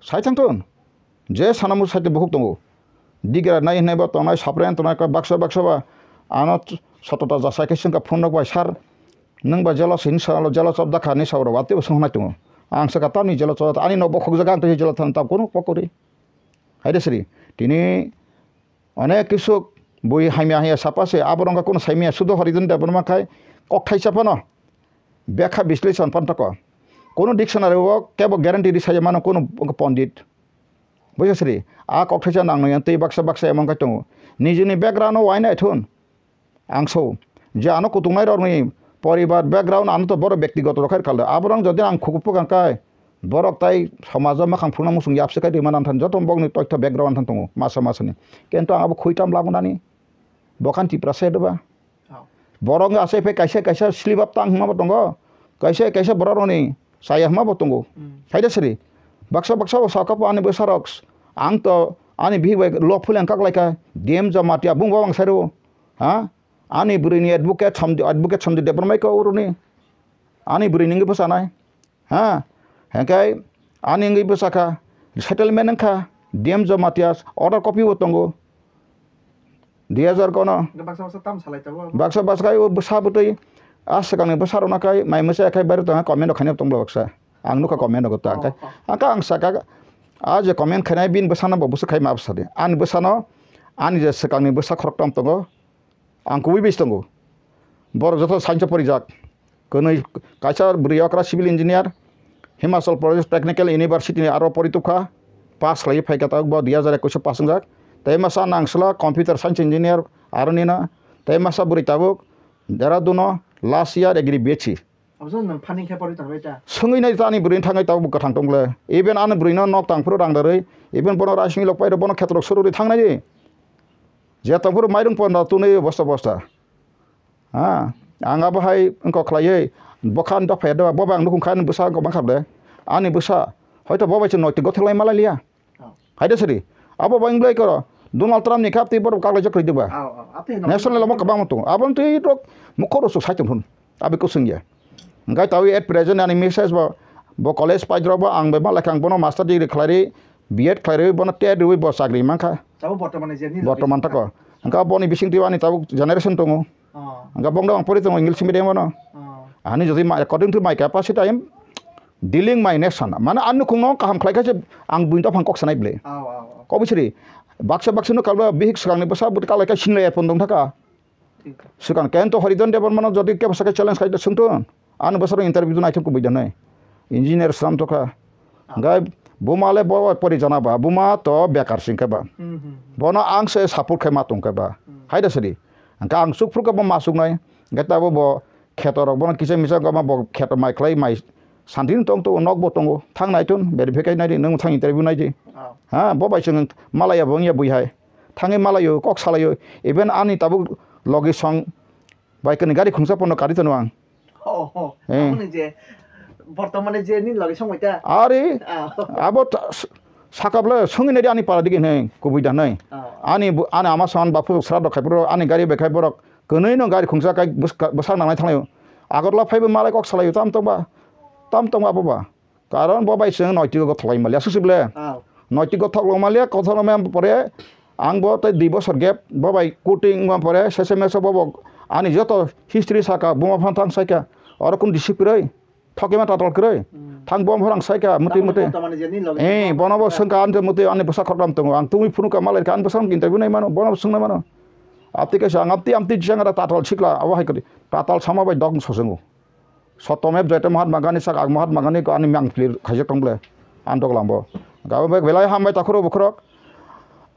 Sai thangthun. Je sanamung saite bukhuk tongo. Digra nai hinai bo tongnai, sapren tongnai, baksa baksa ba ano sotota ja sai khe sengkha phone rok bai, "Sir, nwng ba jealous hinwi salo, jealous of dakha," hinwi sa rok watwi bo swngnai tongo. Ang sakha tamni jealous of, ani nok bo khokjak ang tei jealous thang tam kunu pokori. Hai de sri. Tini Onek kisuk bui hamya hamya sapa se, abo rongkha kunu saimaya, sudo Horidon Debbarma khai kokthaisa phano bekha bisleshon phantoko. Kunu dictionary o kebo guarantee ri saya mano kunu pondit. Buisasri, a kokthaisa nang nang tei baksa baksa emon khai tongo. Nijini background o waina ithun. Ang so, je ano kutungnai rokni poribar background ano to borok bektigoto rok khai khaldo. Aborok jodi ang khukupuk ang kai, borok tai somajo makhang phunukna muchung yapsi khai rima nang than joto bokni toitho background than tongo masa masani. Kintu ang abo khuitam labu nani, bokhan Tiprasa edoba. Oh. Borok asai phai kaisa kaisa slip up tang hwnma bo tongo, kaisa kaisa borok rokni chaya hwnma bo tongo. Mm. Haida sri, baksa baksa bo saka po ani bwsa rok, ang to ani bihik bai lawful ang kak lai kha, D M Jamatia bung bo ang sai rw, ha? Ani bwrwi ni advocate Somdi, advocate Somdi Debbarma khe uruni. Ani bwrwi ni wngwi bwsanai. Ha? Hengkai ani wngwi bwsakha, settlement wngkha, D M Jamatia order copy bo tongo. Dui hajar kono. Hingke baksa baksa tam salai tabuk abo. Baksa baksa kai o bwsa bwtwi a swkangni bwsa rokno kai mai mwsa khai bairo tongkha comment rok khaina tongbo baksa. Ang nukha comment rok ta Oh, kai. Oh. Aka ang saka a je comment khainai bini bwsano bo bwswk khai ma bwsa de. Ani bwsano ani je swkangni bwsa khoroktham tongo. Ang kubui bis tongo. Borok joto science o porijak. Kwnwi kaisa bwrwi okra civil engineer, Himachal Pradesh Technical University ni aro pori tubkha. Pass khlaiwi phaikha tabuk bo dui hajar ekush o pass wngjak. Tei masa nangsla computer science engineer aro nino. Tei masa bwrwi tabuk Dehradun o last year agri B S C. Aboni nang phaning khe pori tangbai ta. Swngwi nai ta ani bwrwi thangwi tabuk bo kwthang tong le. Even ani bwrwi no nok tang phuru rang darwi. Even bono rice mill rok pai rw bono khetrok sururi thangnai. Je tong phuru mairung pon da tunwi bosta bosta. Ha, ang abo hai wngkha khlaiwi, bokha ani dopha ya dopha, bobo ang nukhung kha ani bwsa wngkha bangkha ble. Ani bwsa, hoito bo bai se noitik gothok lai malai liya. Oh. Hai de sri, abo bai wng ble koro, Donald Trump ni kha tei borok kaklaijak kwrwi deba. Oh, oh, abo hai National level kwbangma tongo. Abo twi rok mukho rosuk sai tong phun. Abi kusung ya. Hingkai tawi at present ani message bo, bo college paijrok bo ang bai malai kha ang bono master degree khlai ri, B Ed khlai ri, bono tet riwi bo chakri mankha. Abo bortoman ni je ni Bortoman tako. Hingka boni bising twi ani tabuk generation tongo. Oh. Hingka bongda ang pori tongo English medium ano. Oh. Ani jodi ma, according to my capacity, I am dealing my nation. Mane ani nukhung no kaham khlai kha se ang buini dophang kok sanai ble. Oh, oh, oh. Kok bisri. Baksa baksa no kalba bihik swkang ni bwsa buti kalai kha sinlai phone dong thaka. Thik. Swkang kento Horidon Debbarma no jodi kebo saka challenge khai swngtun. Ani bwsa rok interview naithok kubui da nai. Engineer slam tokha. Ah. Hingka Buma le bo pori jana ba, buma to bekar sing khe ba. Hmm, hmm, hmm. Bono ang se support khe ma tong khe ba. Hmm. Hai da sidi. Hingke ang chukphru khe bo ma chuknai. Hingke tabo bo kheto rok bono kisa misa wngkha ma bo kheto mai khlai mai santi ni tong tongo, nok bo tongo. Thang nai tun, verification nai di, nwng thang interview nai di. Oh. Ha, bo bai chwng malaya bo wngya bui hai. Thangwi malayo, kok salayo. Even ani tabuk logi song bai kani gari khungsa pono kari tono ang. Oh, oh. Eh. Aboni je bortomane je nini logi song bai ta? Ari, ah, abo ta-, s-, sakap le songwi nai di ani para digi hinwi, kubui da hinwi. Ah. Ani bu-, ani ama son bapu sra dok khai bro, ani gari bai khai borok. Kwnwi no gari khungsa kai bwska-, bwsak nangnai thanglaio. Agartala phaibo malai kok salaio, tam tongba, tam tongba abo ba. Karon bo bai chwng noitiko gothok lai maliya, susi ble? Ah. Noitiko gothok lai maliya, gothok lai maliya pore ang bo tei dui bosor gap, bo bai kuting wngma pore, sese meso bo bo ani joto history saka, buma phan thang saika, oro kun receive kwrwi, thokima tatal kwrwi, hmm, thang buma phan saika, muti muti. Bortomane je nini logi eh, song bono bo bai ta? Sengka, ani muti ani bwsa khorokram tongo, ang tungwi phunukha malai kha, ani bwsa interview nai mano, bono swng nai mano. Apti kaisa ang apti amti jang ada tatal sikla, abo hai kwrwi, tatal sama bai dok sosongo. Sotomep joito Mahatma Gandhi sak, ang Mahatma Gandhi ko ani mang clear khaijak tong ble, ang dok lambo. Gabo bek belai hambai takhoro bukhorok.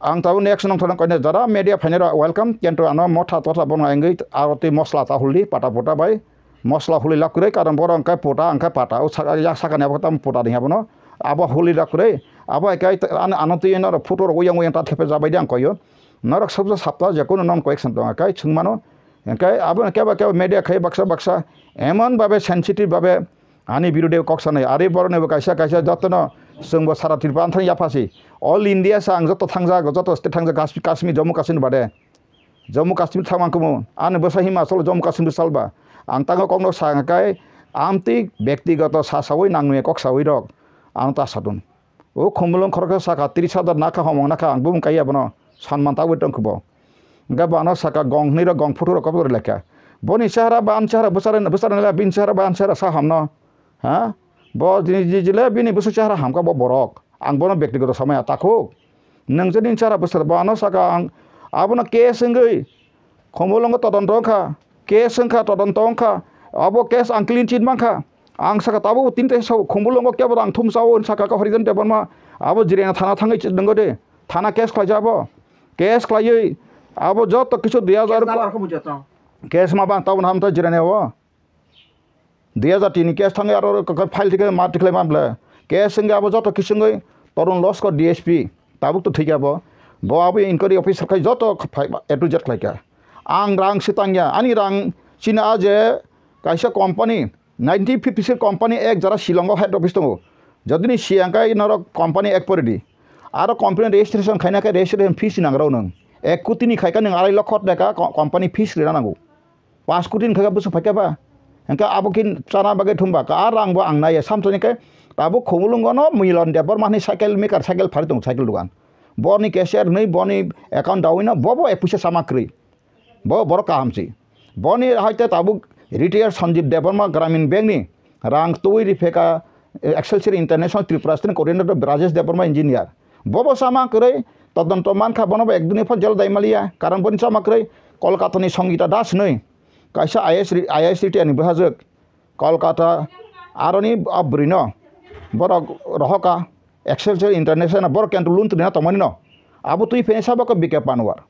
Ang tabo next nong thorong koine jara media phainero welcome, kento ano motha totha bono engwi aro twi mosla ta huldi, pata pota bai mosla huli lab kwrwi, karon borok hwnkhe pota hwnkhe pata, o saka, yak sakani abo tam pota ding abono, abo huli lab kwrwi, abo hai khe ano, ano twi norok photo rok uyang uyang ta thepe jabai de ang koyo. Norok sabsa sapta je kono non koyek san tonga kai chwng mano. Hingke abo kebo kebo media khai baksa baksa emon babe sensitive babe ani birude kok sanai. Ari borok nebo kaisa kaisa jotono chwngbo sara Tripura anthani yaphasi. All India sa ang joto thangjak, joto state thangjak, Kas-, Kashmir, Jammu Kashmir bade. Jammu Kashmir thangmang kumu. Ani bwsa Himachal, Jammu Kashmir salba. Ang tango kokno sa kai amtwi bektigoto sa sawi nangni kok sawi rok. Ang ta sadun. O khumulwng khoroksa saka tris hajar nakha, homong nakha, ang bumung kaiya bono sanman tagwi tongkhe bo. Hingke bo ano saka gong hwnwi rok gong photo rok kobo rwlaikha. Boni chehara ba ani chehara bwsarani, bwsarani le bini chehara ba ani chehara sa hamno. Ha? Bo jini jijile bini bwswk chehara hamkha bo borok. Ang bono bektigoto samaya takhuk. Nwng je nini chehara bwsar bo ano saka ang abono case wngwi Khumulwngo todonto wngkha, case wngkha, todonto wngkha, abo case ang clean chit mankha. Ang saka tabuk tinte sao Khumulwngo kebo rang thumsao saka khe Horijan Debbarma, abo Jirania thana thangwi nwngo de, thana case khlaijak abo. Case khlaiwi abo joto kisu dui hajar case ma bang tabuk hamta Jirania o. Dui hajar tini case thangwi aro file tikhe ma tikhlai ma ble. Case wngwi abo joto kisingwi Torun Loskor D S P tabuk to thwikhe abo. Bo abo inquiry officer khai joto A to Z khlaikha. Ang rang se tangya, ani rang chini a je kaisa company, nineteen fifty six company ek jara Shillongo head office tongo. Jodini siya hwnkhe norok company ek pori di. Aro company registration khaina khe registration fees nangrao nwng. Ek koti ni khaikha nwng arai lokho teka co-, company fees rina nango. Paanch koti ni kha bwswk phaikha ba? Hingke abo khe chana bagwi thumba ka, a rang bo ang naiya, samsoni khe tabuk Khumulwngo no Milon Debbarma hinwi cycle maker, cycle phari tongo, cycle dogan. Boni cashier hinwi boni account dawi no bo bo ek puisa sama kwrwi. Bo borok kaham si. Boni hai te tabuk retired Sanjeev Debbarma Gramin Bank ni rang twi ripheka, eh, Excelsior International Tripura State Coordinator Brajesh Debbarma Engineer. Bo bo sama kwrwi todonto mankha, bono bo ek dini pho jel dai maliya, karon boni sama kwrwi Kolkata ni Songita Das hinwi kaisa I A S ri-, I A S retired ni bwhajwk Kolkata aroni a bwrwi no borok rohoka Excelsior International borok kento loan twina tongmani no abo twi pheni sabo khe B K Panwar.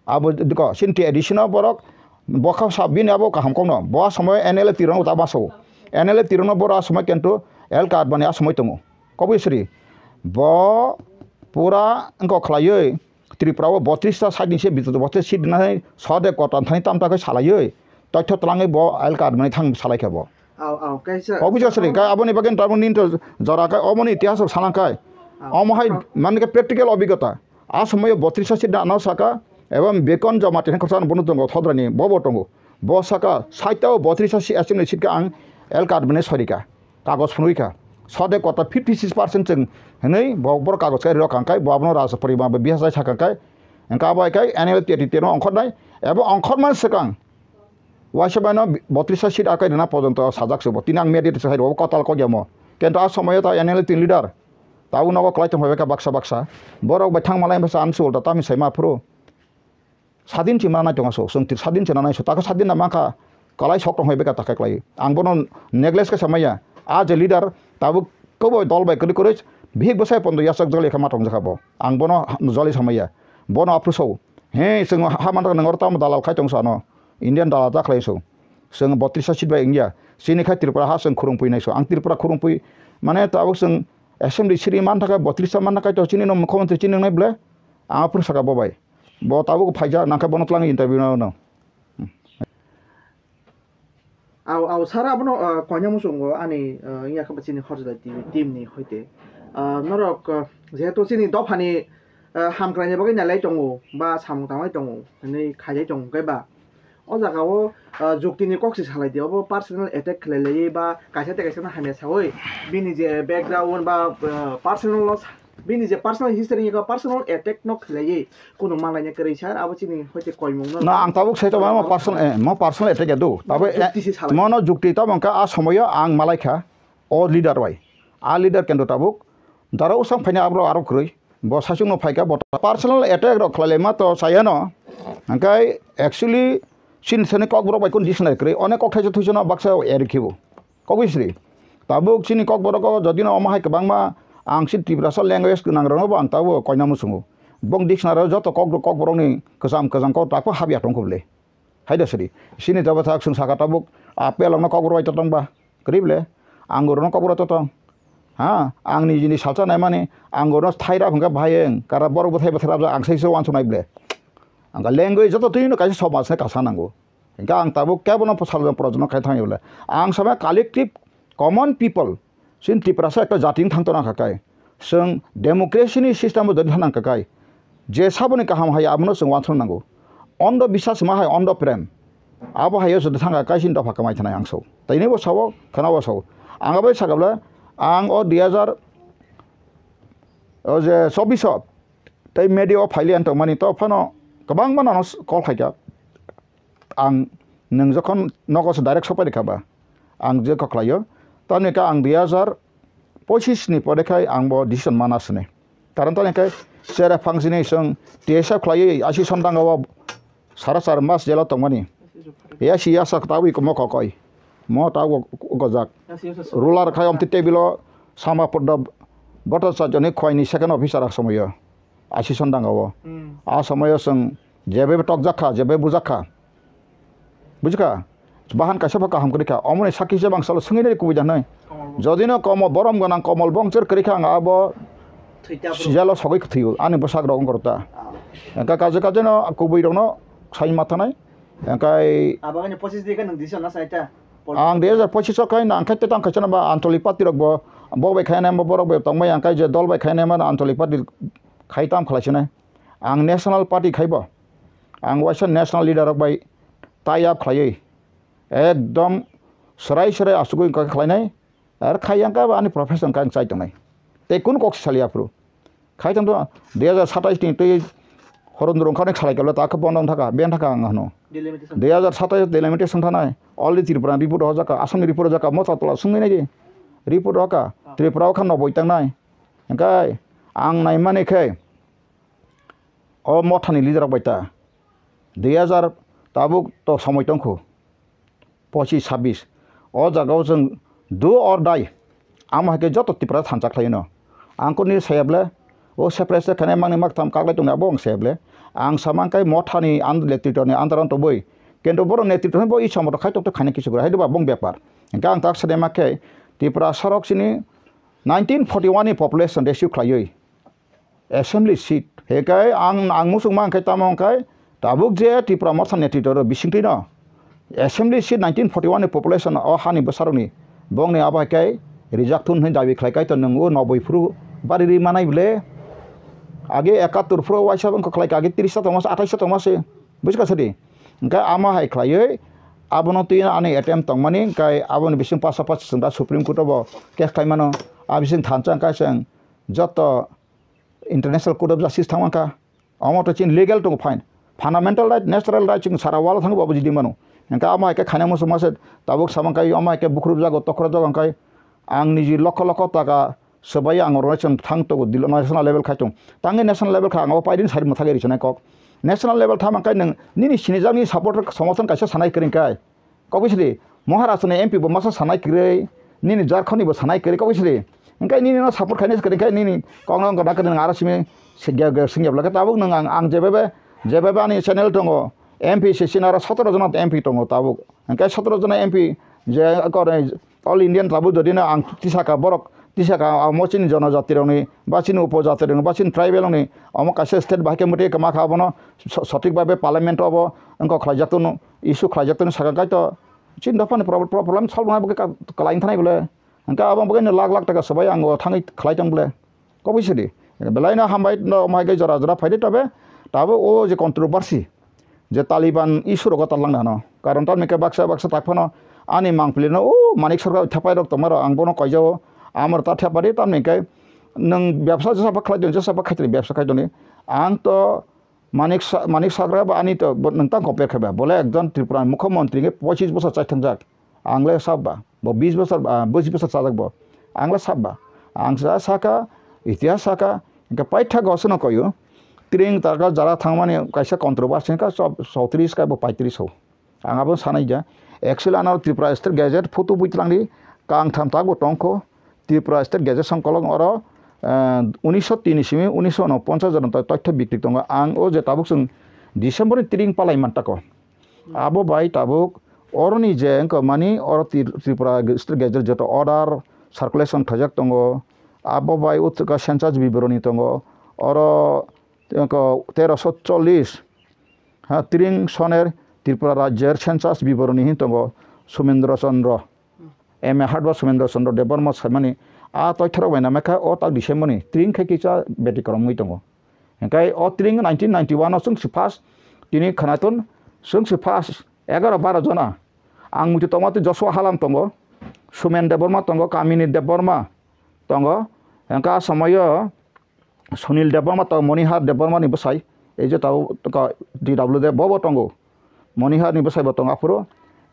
Abo diko, sini T A D C no borok, bo kha sa bini abo kaham kokno. Bo a somoy N L A Tirano ta baso. N L A Tirano boro a somoy kento L K Advani a somoy tongo. Kobui sri. Bo pura wngkok khlaiwi Tripura o botris ta side ni se bitu botris seat nai sode kotan thani tamta khe salaiwi. Toitho twlangwi bo L K Advani thang salai khe bo. Au, au, kaisa. Obviously, kai aboni bagwi tabuk nini to jora kai, omoni itihas rok sana kai. Au. Omo hai, au, mane khe practical obigota. A somoyo botris ta seat na, ano saka, ebong Bekon Jamatia khorsa bono tongo, Thodrani, bobo tongo. Bo saka, side o botris ta seat, assembly seat ka ang L K Advani sorika. Kagoj phunui kha. Sode kota fifty six percent chwng hinui bo, boro kagoj kai rok ang kai, bo abono raja poriba bihasai sakang kai. Engka abo hai kai, N L T T no ongkhornai, ebong ongkhormani swkang. Waisa bai no botris ta seat akai rwna pojonto sajak se bo. Tini ang media se hai rw kotal kok yamo. Kento a somoyo ta N L T leader. Tabuk nogo kwlai tong phai kha baksa baksa. Borok bai thang malai bwsa ang se ulta tamo sai ma phuru. Sadin se ma nai tongo so. Chwng twi sadin se na nai so. Takhe sadin na mankha. Kwlai sok tong phai kha takhe kwlai. Ang bono neglect khe samaya. A je leader tabuk kobo dol bai kwrwi kwrwi Bihik bwsai pondo yachak joli kha ma tongjakha bo. Ang bono ha-, joli samaya. Bono aphuru sao. He, chwng ha, ha manthak nang oro tamo dalal khai tong sano. Indian dalal ta khlai so. Chwng botris ta seat bai wngya. Chini khai Tripura ha chwng khurung pui nai so. Ang Tripura khurung pui mane tabuk chwng assembly siri manthaka botris ta manthaka to chini no mukhyamantri chini nai ble. Ang aphuru saka bo bai. Bo tabuk phaijak nang khe bono twlang interview no no. Au, au, sir, abono, ah, koina muchungo ani, ah, wngya khe chini Horjada T V team ni hoite. Ah, norok, ah, jehetu chini dophani, ah, hamkraini bagwi nailai tongo, ba samung tanglai tongo, hinwi khailai tongo, hwnkhe ba o jagao, ah, juktini kok se salai di, obo personal attack khlai laiwi ba kaisa tei kaisa no hamya saui bini je background ba, ah, personal no sa-, Bini je personal history ni personal attack no khlaiwi kuno malaina kwrwi sir, abo chini hoite koimung no. Na, ang tabuk sai tongma mo personal, eh, mo personal attack ya do. Tabo, eh, jukti se salai. Mono jukti tabo wngkha a somoyo ang malai kha o leader bai. A leader kendo tabuk dara usang phaina abro aro kwrwi. Bo sasung no phaika bo personal attack rok khlai ma to sayano. Angkai actually sin sene kok borok bai kun dictionary kwrwi. Onek kok thaisa thuisa no baksa eri khibo. Kok bisri. Tabuk chini Kokborok o jodi no omo hai kwbangma ang si Tiprasa language gwnang rok no bo ang tabuk koina muchungo. Bong dictionary o joto kok, Kokborokni kwcham kwcham kok tak pho habya tong kho bwle. Hai da sri. Sini jabo thak chwng saka tabuk a pelok no Kokborok bai totong ba. Kwrwi bwle. Ang oro no Kokborok totong. Ha, ang nijini salsa naimani ang oro no thai rap hwnkha bahai wng. Kara borok bwthai bwthai rap ang sai se uansuk nai bwle. Ang language joto twi no kaisa somaj se kasa nango. Hingke ang tabuk kebo no bwsajwk project no khai thangwi bole. Ang sama collective common people, chwng Tiprasa ekta jati wng thang tong nang kha kai. Chwng democracy ni system o jodi thang nang kha kai. Je saboni kaham hai abono chwng uansuk nango. Ondo biswas ma hai ondo prem. Abo hai o jodi thang kha kai chini dopha kwmai thanai ang sao. Tini bo sao, khwna bo sao. Ang abo saka bole ang o dui hazar o je chobbish o tei media o phaile ang tongmani to phano kwbangma nono call khaikha. Ang nwng jokhon nogo se direct sopai rikha ba, ang je kok khlaio, tamni khe ang dui hazar pochis ni pore khai ang bo decision mana sini. Karon tamni khe chera phang sini chwng T S F khlaiwi asison danga o sara char mas jelo tongmani. Ya si ya sak tawi mo kokoi. Mo tawo gojak. Ruler khai omti table o sama poddo boto sa joni khwai ni second officer a somoyo. Asison danga o. Hmm. A somoyo chwng jebe tokjak kha, jebe bujak kha. Bujikha? Bahan kaisa pha kaham kwrwi kha. Omoni sakki se bangsa lo swngwi nai kubui da hwnwi. Komol bo. Jodi no komol borom gwnang komol bongchor kwrwi kha ang abo thwi ta bro. Sijalo sogwi thwiyo. Ani bwsak rok wngkor ta. Ah. Engka kaje kaje no kubui rok no sai ma thanai. Engkai abagani pochis di khe nwng decision na sai ta? Ang dui hazar pochis o khai nang khai tetang khai chana ba ancholik party rok bo, bo bai khai nai bo borok bai tongbai ang khai je dol bai khai nai ma ancholik party khai tam khlai sinai. Ang national party khai bo. Ang waisa national leader rok bai tie up khlaiwi ekdom swrai swrai asugwi wngkha khlainai. Ar khai yang kha ani profession kha ang chai tongnai. Tei kun kok sali aphuru. Khai tong to dui hazar satais ni twi Horondro wngkha ni khalai kalo ta khe bondo wngkha ka, ben thaka ang hano. Delimitation. Dui hazar satais delimitation thanai. All the Tripura report hojak ka, Assam ni report hojak ka, mo tatla sungwi nai di. Report hoka. Ah. Tripura o kha noboi tangnai. Engkai ang naimani khe o mothani leader rok bai ta dui hazar tabuk to somoi tongkhu. Pochis sabis. O jaga o chwng do or die. Amo hai khe joto Tripura thansa khlai no. Ang kuni saya ble, o separate khe nai mangni maktham kaklai tongni abo ang saya ble. Ang samang kai mothani and netrito ni andaron toboi. Kintu boro netrito bo isa moto khai tok tok khaina kisu gura hai do ba bong bepar. Hingke ang tak sade ma khe Tripura sorok sini nineteen forty one ni population ratio khlaiwi. Assembly seat. Hekai ang, ang muchung ma hwnkhe tamo hwnkhe tabuk je Tipra Motha netrito rok bisingtwi no assembly seat nineteen forty one ni population o hani bwsarokni bongni abo hai khe rijak thun hwnwi dabi khlai kai to nwng o noboi phuru bari ri manai bwle age ekattor phuru waisa wngkha khlai kha age tris ta tongma se athais ta tongma se buji kha sadi hwnkhe amo hai khlaiwi abono twi ani attempt tongmani hwnkhe aboni bising pasa pasa chwng da Supreme Court o bo case khlai mano a bising thansa hwnkhe chwng joto International Court of Justice thangma kha. Omo to chini legal tongo fine. Fundamental right, natural right chini sara wala thango babu jidi mano. Engka amo hai khe khaina muchung mase tabuk samang kai omo hai khe bukhrup jago tokhro jago kai ang niji lokho lokho taka swbai ang oro chwng thang togo dilo national level khai tong. Tangwi national level kha ang abo paidin sari mwthagwi ri chonai kok. National level thamang kai nwng nini sinijak ni support somorthon kaisa sanai kwrwng kai. Kok bisri, Maharashtra ni M P bo masa sanai kwrwi, nini Jharkhand ni bo sanai kwrwi, kok bisri, Hingke nini no support khainai se kwrwi khe nini kokno wngkha da kwrwi nwng aro simi singya, singya bwlai khe tabuk nwng ang, ang jebebe, jebebe ani channel tongo, M P sisi aro sotoro jona M P tongo tabuk. Hingke sotoro jona M P je kore all Indian tabuk jodi no ang tisaka borok, tisaka amo chini jonojati rokni, ba chini upojati rokni, ba chini tribal rokni, omo kaisa state bahai khe mwtwi kwma kha abono so-, sothik bhabe parliament o bo wngkha khlaijak tongno, issue khlaijak tongno saka kaitor chini dophani pro-, pro-, problem solve wngnai bo khe ka-, kwlai wngthanai bole. Hingke abo bagwi no lakh lakh taka swbai ang o thangwi khlai tong bole. Koboi sidi. Belai no hambai no mai khe jora jora phaidi tobe. Tabo o je controversy, je Taliban issue rogo talang nano. Karon tamni khe baksa baksa tak phano ani mangpili no o Manik Sarkar thapai rok tongma rok ang bono koijao. Amar ta thepari tamni khe nwng bebsa jesa ba khlai don, jesa ba khaitri bebsa khai doni. Ang to Manik Sa-, Manik Sarkar ba ani to bo nwng tang compare khe ba. Bole ekjon Tripura mukhyamantri khe pochis bosor chai thangjak. Ang le sab ba, bo bis bosor, ah, bis bosor chajak bo. Ang le sab ba. Ang sa saka, itihas saka, hingke paitha goseno koyo. Tring tarka jara thangmani kaisa controversy ka so-, sotris ka bo paitris ho. Ang abo sanai ja. Actually ano Tripura State Gazette photo bui tlang di, kang tham tak bo tongkho. Tripura State Gazette songkolok oro, eh, unisho tini simi unisho unoponchas jora to-, totho bikrik tongo. Ang o je tabuk chwng December ni tring palai man tako. Abo bai tabuk oroni je wngkha mani oro Tri-, Tripura State Gazette joto order circulation khaijak tongo. Abo bai utka census biboroni tongo. Oro wngkha teroso chollis, ha, tring soner Tripura rajyer census biboroni hin tongo Sumendra Chandra. M A Hardware Sumendra Chandra Debbarma saimani a toithorok bai namai kha o tak December ni tring khe kisa betikoromwi tongo. Hingkai o tring nineteen ninety-one o chwng si first tini khwnathun chwng si first egaroh baroh jona. Ang muitu tongma tei Joshua Halam tongo, Sumen Debbarma tongo, Kamini Debbarma tongo. Hingka a somoyo Sunil Debbarma tongo, Monihar Debbarma ni bwsai, ei je tabuk ka D W de bobo tongo, Monihar ni bwsai bo tongo aphuru.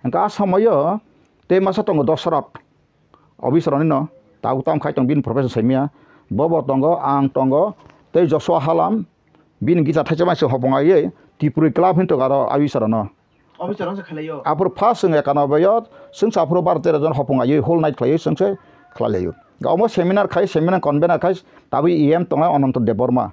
Hingka a somoyo tei masa tongo Dosrat, officer rokni no tabuk tam khai tong bini profession saimya, bobo tongo, ang tongo, tei Joshua Halam, bini gita thaisa mai se hopong aiwi Tipri Club hin tongo aro officer rokno. Officer rok se khlaiyo. Aphuru first chwng ekanoboi o chwng se aphuru baro tero jon hopong aiwi whole night khlaiwi chwng se khlai laio. Omo seminar khai, seminar convener khai tabwi E M tongnai Ananto Debbarma.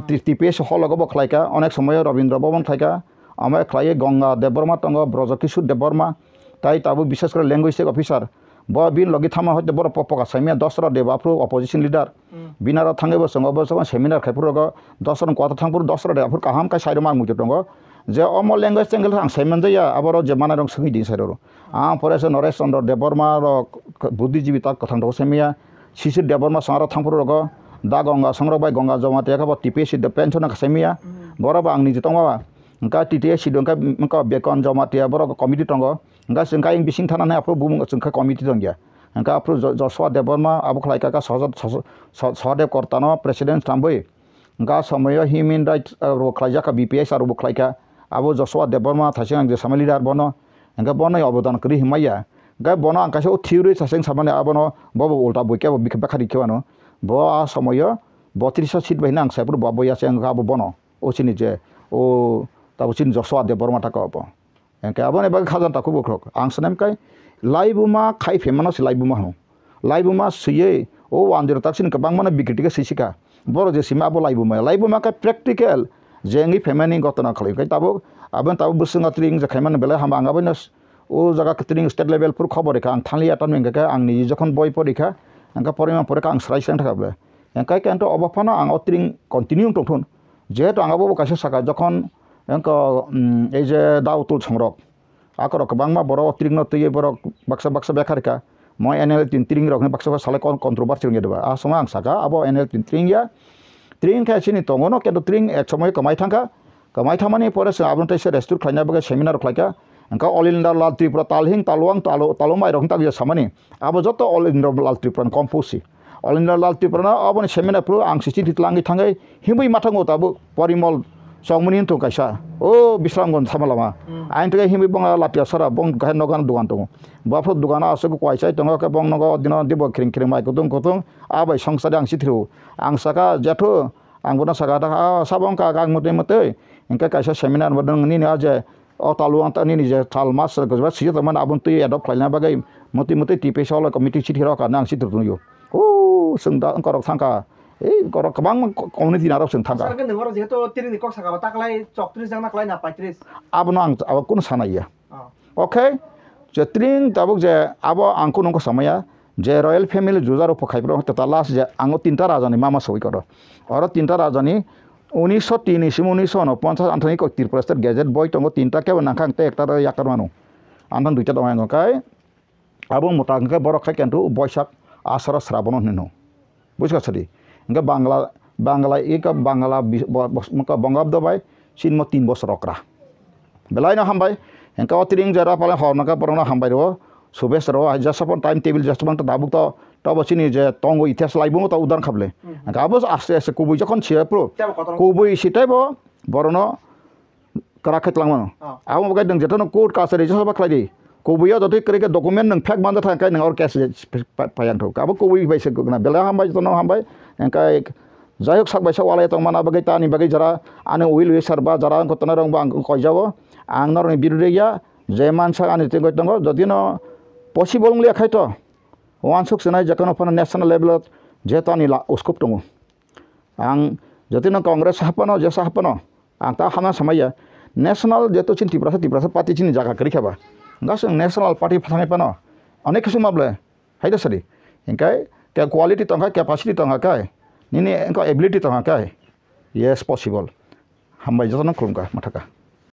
T-, T P S hall o bo khlaika, onek somoyo Rabindra Bhaban khlaika, omo khlaiwi Ganga Debbarma tongo, Braja Kishore Debbarma, tai tabwi bishes kore linguistic officer. Bo bini logi thangma hoite borok po-, poka saimya Dosra Deb aphuru opposition leader. Bini aro thangwi bo chwng obo chwng seminar khai phuru rogo Dosra ni kwata thang phuru Dosra Deb aphuru kaham khai sai rwma ang muitu tongo. Je omo language tengel ang sai manjaya, aboro je manai rok swngwi di sai rw. Ang pore se Naresh Chandra Debbarma rok buddhijibi tak kwthang rok saimya, Sisir Debbarma song aro thang phuru rogo, da Ganga song rok bai Ganga Jamatia khe bo T P S C de pension no saimya. Borok bo ang niji tongma ba. Hingka T T S C do hingka, hingka Bekon Jamatia borok committee tongo. Hingka chwng khe ayang bising thana hinwi aphuru bumung chwng khe committee tongya. Hingka aphuru Jo-, Joshua Debbarma abo khlai kha, kha Sohod-, Sohod-, So-, Sohadeb Kortano president thambwi. Hingka a somoyo human rights, ah, rok khlaijak kha, B P S R rok bo khlai kha. Abo Joshua Debbarma thaising ang je sama leader bono. Hingka bono obodan kwrwi hinmaya. Hingka bono ang kaisa o theory sasing samani abono bobo ulta bui khe bo bikha bakha ri khe mano. Bo a somoyo botris seat bai hinwi ang sai phuru bo boya se wngkha abo bono. O chini je, o tabuk chini Joshua Debbarma thaka obo. Hingke aboni bagwi khajang takhuk bokhorok. Ang sanai khe laibuma khai phaimano se laibuma hino. Laibuma swiwi o one zero taksini kwbangmano bikriti khe swisikha. Borok je sima abo laibuma. Laibuma khe practical je wngwi phaimani gotona khlai. Hingke tabuk aboni tabuk bwswk tring je khaimani belai hama ang abono s-, o jaga tring state level phuru khobor rikha. Ang thangliya tamni hingke khe ang niji jokhon boi porikha, hingke porima porikha ang swrai swrang thakha ble. Hingke khe obo phano ang o tring continue wng tongthun. Jehetu ang abo bo kaisa saka jokhon wngkha, mm, ei je da utul songrok, akorok kwbangma borok o tring no twiwi borok baksa baksa bekha rikha. Mo N L tin tring rok hinwi baksa baksa salai kon-, controversy wngya diba? A somoy ang saka abo N L tin tring ya. Tring khe chini tongo no, kintu tring ek somoy kwmai thangkha. Kwmai thangmani pore chwng abono teisa restore khlaina bagwi seminar khlaikha. Hingkha All India Lal Tripura Talhing Talwang Talo-, Talomai rok hinwi tangya samani. Abo joto All India Lal Tripura ni compose si. All India Lal Tripura no aboni seminar phuru ang sisi ri tlangwi thangwi himwi mathango tabuk Porimol Chongmani hinwi tongo kaisa. O Bisramganj Samalama. Ang tei himwi bongla Latia Sara bong kahai nogo ano dogan tongo. Bo aphuru dogan o aswk kwai chai tongo khe bong nogo dino dibo khiring khiring mai kutung kutung. A bai song sari ang sithiro. Ang saka jathu ang bono saka da, "Ah, sabo wngkha kak mwtwi mwtwi." Hingkhe kaisa seminar bo nwng nini a je o talu ang ta nini je tal mas rok ba sijak tongmani aboni twi adopt khlaina bagwi mwtwi mwtwi T P S o committee chithi rok ang chithi rw tongwi o. chwng da wngkorok thangkha, ei korok kwbangma community narok chwng thangkha. Sir, nwng oro jehetu tini ni kok saka ba taklai chok tris jang na klai na paitris. Abono ang abo kunu sana ya. Oh. Okay, je tring tabuk je abo ang kunu wngkha samaya, je royal family juja rok phakhai bro ta last je ang o tinta raja ni mama soi koro. Oro tinta raja ni unisho tin ni simi unisho no ponchas anthani kok Tripura state gazette boi tongo tinta kebo nangkha ang te ekta yakar mano. Anthani duita tongo ang kai. Abo mwta hwnkhe borok khai khe antu Boisak, Asara, Srabono hwnwi no. Bujiga sadi. Hwnkhe Bangla, Bangla, ika Bangla bi-, bo-, bo-, hwnkhe Bongabdo bai sinmo tin bosor okra. Belai no hambai. Hwnkhe o tring jora pale hor nokhe borokno hambai rwo. Subes rwo, hai jasapon time table jasapon ta dabuk to, to bo chini je tongo itihas laibungo to udan khable. Hmm. Hwnkhe abo aste aste kubui jokhon siya pro. Tebo kotor. Kubui si tebo borono kwrak khe twlangmano. Oh. Abo bagwi nwng jotono court kachari jotono khlai di. Kubui o jotoi kwrwi khe document nwng fake manja thang khe nwng oro case pa-, pa-, payang thok. Abo kubui bai se gokna. Belai hambai, jotono hambai. Hwnkhe jai hok sak bai sak walai tongmana bagwi tani bagwi jara ani will wisher ba jara wngkha tongnai rok bo ang koijao. Ang norokni birude ya. Je mansak ani tengoi tongo. Jotino possible wngya khai to. Wansuk sinai jekheno phano national level o jehetu ani la-, scope tongo. Ang jotino Congress haphano, jesa haphano, ang ta hamna samaya. National jehetu chini Tiprasa, Tiprasa party chini jaga kwrwi kha ba. Hwnkhe chwng national party thangwi phano onek kisu ma ble, hai da sadi. Hwnkhe ke quality tongkha, capacity tongkha kai, nini wngkha ability tongkha kai. Yes, possible. Hambai jotono khulumkha, mathakha.